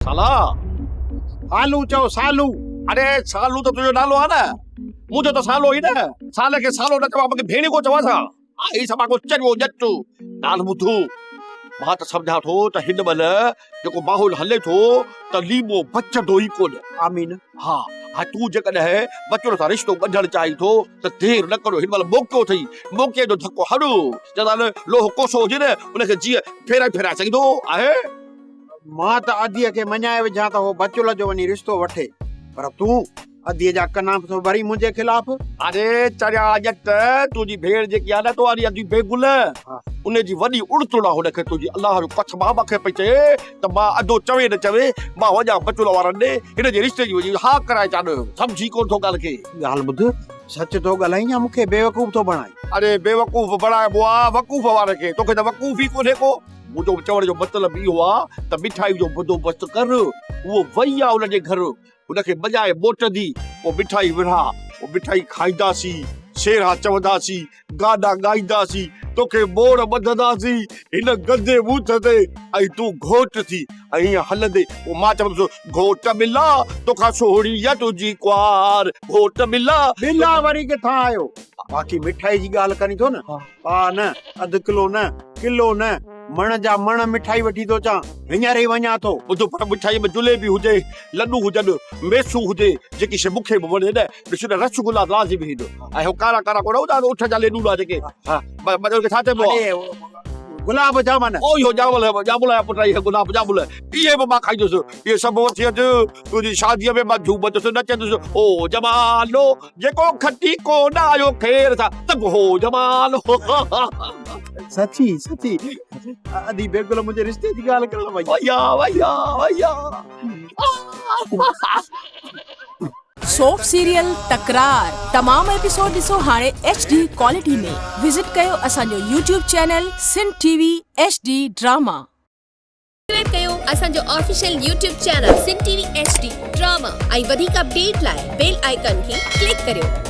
سالا. سالو چئو سالو. اڙي سالو ته تنهنجو نالو آ نه. منهنجو ته سالو ئي نه. سالي کي سالو نه چوان مونکي ڀيڻي ڪو چوان ڇا؟ آهي سڀا ڪو چريو ڄٽ. ڳالهه ٻڌ. مان ته سمجهان ٿو ته هن مهل جيڪو ماحول هلي ٿو ته ليمو بچندو ئي ڪونه. آمين. ها ها تون جيڪڏهن بچڙ سان رشتو ڳنڍڻ چاهين ٿو ته دير نه ڪر هن مهل موقعو اٿئي موقعي جو ڌڪو هڻ. چوندا آهن لوهه ڪوسو هجي نه ان کي جيئن ڦيرائي ڦيرائي سگهندو آهي. مان ته اديء کي مڃائي وجهان ته هو بچل جو وڃي رشتو وٺي پر تون اديء جا ڪنا به ٿو ڀرين منهنجي خلاف. اڙي چريا ڄٽ، تنهنجي ڀيڻ جيڪي آهي نه تو واري ادي بيگل، ان جي وڏي اڙتڙ آهي هن کي تنهنجي الله جو قسم آ مون کي پئي چئي ته مان ادو چوي نه چوي مان وڃان بچل وارن ڏي هن جي رشتي جي وڃي ها ڪرائي اچان. سمجهين ڪونه ٿو ڳالهه کي. ڳالهه ٻڌ، سچ ٿو ڳالهائين يا مون کي بيوقوف ٿو بڻائين؟ اڙي بيوقوف بڻائبو آ وقوف واري کي، توکي ته وقوف ئي ڪونهي ڪو. منهنجو چوڻ جو مطلب اهو آ ته مٺائي جو بندوبست ڪر، هوء وئي آ ان جي گهر، هن کي مڃائي موٽندي، پوء مٺائي ورهاء، پوء مٺائي کائينداسين، سيرها چونداسين، گانا ڳائينداسين، توکي موڙ ٻڌنداسين هن گندي ٻوٿ تي ۽ تون گهوٽ ٿي ۽ ائين هلندي، پوء مان چوندس، گهوٽ ملا، توکان سهڻي آ تنهنجي ڪنوار، گهوٽ ملا. ملا وري ڪٿان آيو؟ باقي مٺائي جي ڳالهه ڪرين ٿو نه، پاء نه، اڌ ڪلو نه، ڪلو نه، مڻ جا مڻ مٺائي وٺي ٿو اچان، هينئر ئي وڃان ٿو. ٻڌ پر مٺائيء ۾ جليبي هجي، لڏون هجن، ميسو هجي، جيڪي شيء مون کي به وڻي نه، ڏس نه رس گلا لازمي هن ۽ هو ڪارا ڪارا ڪونه هوندا آهن اٺ جا ليڏولا جيڪي ها ان کي ڇا چئبو آهي؟ اڙي گلاب جامن. او اهو ڄاول ڄامول جا پٽ اهي گلاب جامن اهي به مان کائيندس اهي سڀ وٺي اچ تنهنجي شاديء ۾ مان جهومندس نچندس او جمالو جيڪو کٽي ڪو نه آيو خير سان ته به هو جمالو. سچي سچي ادي بيگل منهنجي رشتي جي ڳالهه ڪرڻ وئي. ويا ويا ويا. سوپ سيريل تڪرار تمام ايپيسوڊ ڏسو هاڻي ايڇ ڊي ڪوالٽي ۾ وزٽ ڪيو اسان جو YouTube channel Sindh T V H D drama. Subscribe ڪيو اسان جو official YouTube channel Sindh T V H D drama ۽ وڌيڪ اپڊيٽ لاء بيل آئيڪان کي ڪلڪ ڪريو.